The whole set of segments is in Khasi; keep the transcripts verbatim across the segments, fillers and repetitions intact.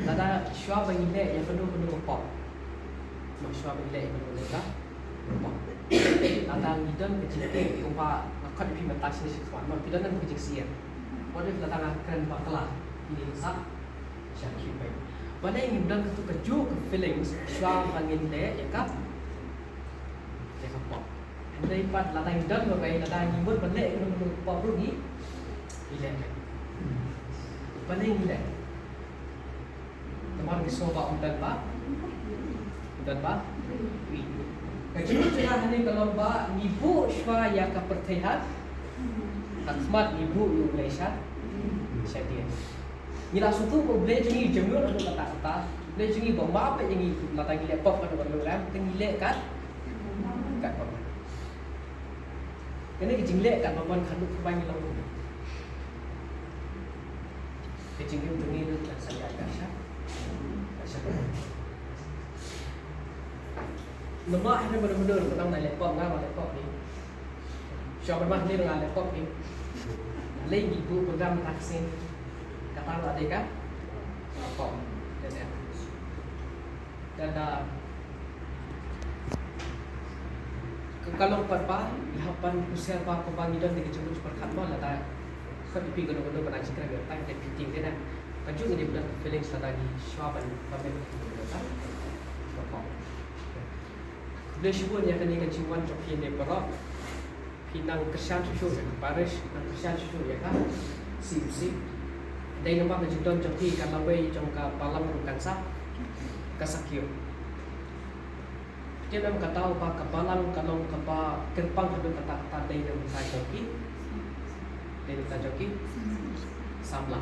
Lada shuwa ba ngi leh ïa kano kano ka pop. Mo, shuwa ba ngi leh ïa kano kano ka pop, lada ngi don ka jingtip kumba nga khot ïa phi mynta shane shakhmat, mo, phi don ka jingsngewsih. What if lada nga kren bakla, phi sah sha ki peit. Balei ngim don kato kajuh ka feelings shuwa ba ngin leh ïa ka, ïa ka pop? Hynrei pat lada ngi don ba, lada ngi mut ban leh ïa kano kano ka pop ruh ngi, ngi leh. Balei ngi leh? Namar ngi sngew ba ym don ba, ym don ba phi. Ka jingmut jong nga hangne ka long ba ngi buh shuwa ïa ka pyrthei ha, ha khmat, ngi buh ïa U Blei sha, shadien. Ngi la sngewthuh ba U Blei jong ngi jemur haduh katta katta. U Blei jong ngi ba map ïa ngi, lada ngi leh pop katba long lem, te ngi leh kat, katba mon. Kane ka jingleh katba mon ka dei kaba ngi long. Ka jingim jong ngi ruh kan sa ïaid ka sha, ka sha. Namar hynrei ba don ba don ba nang leh pop, nga ba leh pop ni. Shuwa ban mah ni nga leh pop ni. Lei ngi buh program ka sien. Kata la dei ka, ka pop. Dei, dei. Lada ka, ka long pat ba ngi hap ban husiar ba kumba ngi don da ka jingmut jingpyrkhat, mo, lada khot ïa phi kano kano ba nang shu kren ïa ka, ka phi tieng te na. Kajuh ngi dei ban don feelings lada ngi shuwa ban, ban mih ïa kano kano ka pop. Khublei shibun ïa kane ka jingwan jong phi ne baroh. Phi nang kyrshan shuh shuh ïa ka parish, nang kyrshan shuh shuh ïa ka C M C. Dei namar ka jingdon jong phi, ka lawei jong ka balang ruh kan sa, kan sa kiew. Te namar kata ba ka balang ka long kaba kyrpang haduh katta katta, dei na bynta jong ki, dei na bynta jong ki samla.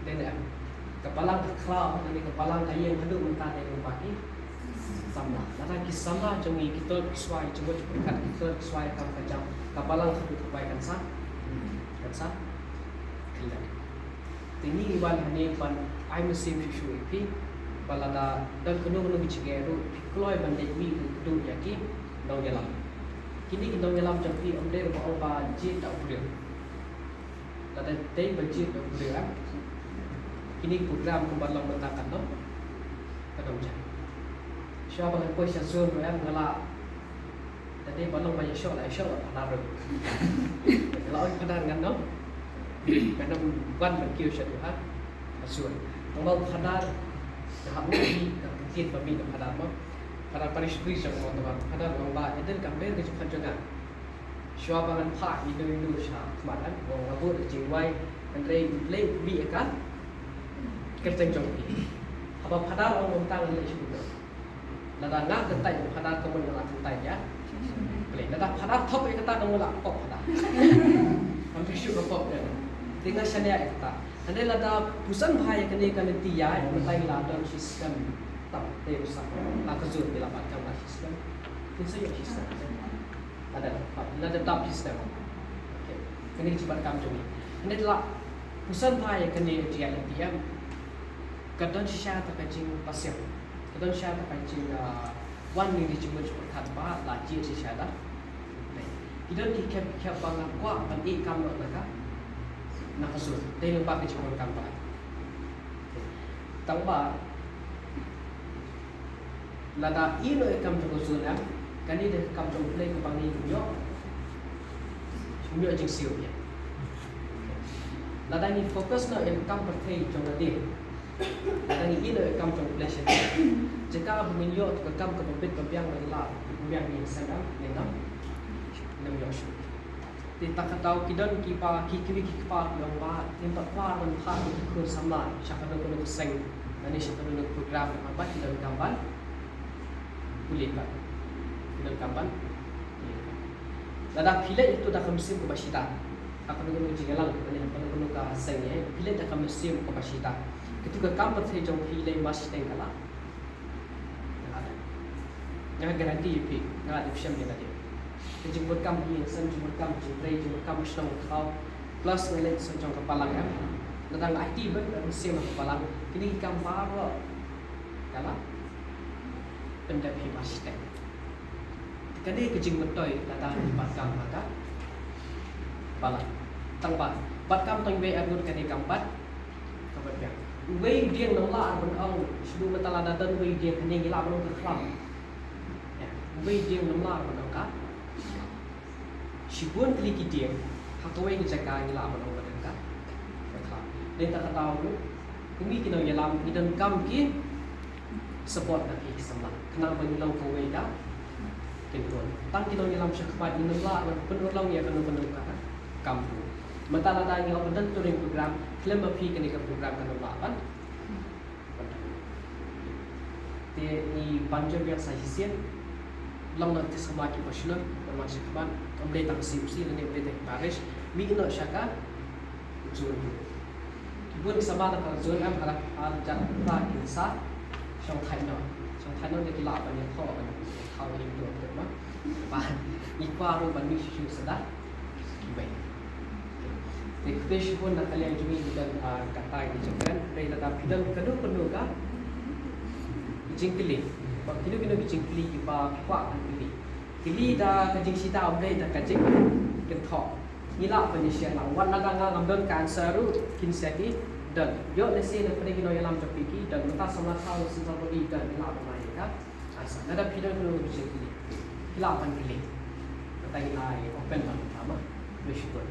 Dei na ka balang ka khraw, lane ka balang ka ïeng haduh mynta dei na bynta ki samla. Lada ki samla jong ngi ki tol ki swai, jingmut jingpyrkhat, ki tol ki swai kam ka jam, ka balang haduh ka bai kan sa, kan sa khyllem. Te ngi wan hangne ban ai mynsiem shuh shuh ïa phi ba lada don kano kano ka jingeh ruh phi kloi ban leit mih ruh ïa ki nongïalam. Kine ki nongïalam jong phi ym dei ruh ba ong ba jied da u briew. Lada dei ba jied da u briew, kine ki program kumba long mynta kan ym, kan ym jia. Shuwa ba ngan poi sha zone ruh, nga la Da dei ba long ba ïashoh la ïashoh bad Phadar ruh. La ong Phadar ngan ym, ngan ym wan ban kiew shaduh ha zone. Tang ba u Phadar ka hap mih, ka pyrkhat ba mih da u Phadar mo. Phadar parish priest jong u Phadar, Phadar u ong ba ïa dei kam dei ka jingkhan jong nga. Shuwa ba ngan phah ïa u, ïa u sha khmat, u ong nga buh da ka jingduwai, hynrei U Blei u plie ïa ka kyrteng jong phi. Haba Phadar u ong mynta ngan leit sha Google. Lada nga kyntait ïa u Phadar kumno nga la kyntait ïa U Blei. Lada Phadar thok ïa kata kumno la pop Phadar. Kam pyrshah ka pop ïa. Te nga shaniah ïa kata. Hynrei lada pyrshang bha ïa kane ka lynti ïa, mynta ngi la don shi snem tam te u sa. La ka zone ngi la bat kam la shi snem. Te sa ïoh shi snem. Lada, lada dap shi snem. Okay. Kane ka jingbat kam jong ngi. Hynrei lada pyrshang bha ïa kane ka jingïaleh ïa. Ka don shisha ta ka jingpasiam. Ka don shisha ta ka jing, ah, wan ni di jingmut jingpyrkhat ba la jied shisha da. Ki don ki khep, ki khep ba nga kwah ban ïeh kam noh na ka, na ka zone. Dei lyngba ka jingmut kam ba. Tang ba lada ïeh noh ïa kam jong ka zone, kane dei ka kam jong U Blei kaba ngi ïoh, ïoh jingsiew ïa. Lada ngi focus noh ïa ka kam pyrthei jong lade, lada ngi ïeh noh ïa ka kam jong U Blei shisha, jaka ba ngin ïoh ka kam kaba bit ba biang, ba la biang ïa ka seng, ngin ym, ngin ym ïoh shuh. Te ta ka daw ki don kiba, ki kiwei ki kpa ki ong ba ngim pat kwah ban phah ïa ki khun samla sha kano kano ka seng lane sha kano kano ka program, namar ba ki donkam ban pule pat. Ki donkam ban pule pat. Lada phi leit ïa kato da ka mynsiem kaba shitom ha kano kano ka jingïalang lane ha kano kano ka seng, eh, phi leit da ka mynsiem kaba shitom, kato ka kam pyrthei jong phi lei mar shiteng ka la Nga guarantee ïa phi, nga la dep shem ïa lade. Ka jingmut kam ha ïing ha sem, jingmut kam ha jingtrei, jingmut kam ha shnong ha thaw, plus nga leit sha jong ka balang, em. Lada nga aiti beit, nga shem ha ka balang, kine ki kam baroh ka la pyndep hi ba shiteng. Kane ka jingmyntoi lada ngi pat kam ha ka, Palat. Tang ba, bad kam tang wei arngut kane kam pat. Ka bad biang. Wei dieng nang lah ban ong, shibun mynta lada don wei dieng hangne ngi lah ban ong ka khlam. Wei dieng nang lah ban ong ka. Shibun tylli ki dieng, ha kawei ka jaka ngi lah ban ong ka khlam. Dei ta kata u, kmie ki nongïalam, ngi donkam ki support na phi ki samla. Khnang ba ngi long kawei ka kynhun. Tang ki nongïalam sha khmat ngi nang lah ban pynurlong ïa kano kano ka kam. Mynta lada ngi ong ban don touring program, khlem ma phi kane ka program kan ym lah ban. Te ngi ban jur biang sa shisien. Long na te samla ki ba shnong, ban wan sha khmat, ym dei tang C O C lane ym dei tang parish, mih noh sha ka zone. Bun ki samla na ka zone em ha la ha la jan pra kin sa shong thait noh. Shong thait noh te ki lah ban ïathoh ban ïathoh ïa ki doh ma. Ba ngi kwah ruh ban mih shuh shuh sa da kiwei. Te khublei shibun na ka liang jong ngi ki don, ah, kata ki jingkren. Te lada phi don kano kano ka jingkylli, ba kino kino ki jingkylli kiba phi kwah ban kylli. Kylli da ka jingshisha, ym dei da ka jingkynthoh. Ngi lah ban ïa share lang. Wat lada nga ngam don ka answer ruh, kin sa ki don. Ïoh lehse na pdeng ki nongïalam jong phi ki don, mynta samla thaw, samla body don, ngi lah ban ai ka answer. Lada phi don kano kano ka jingkylli, phi lah ban kylli. Mynta ngi ai open lang mynta ma. Khublei shibun.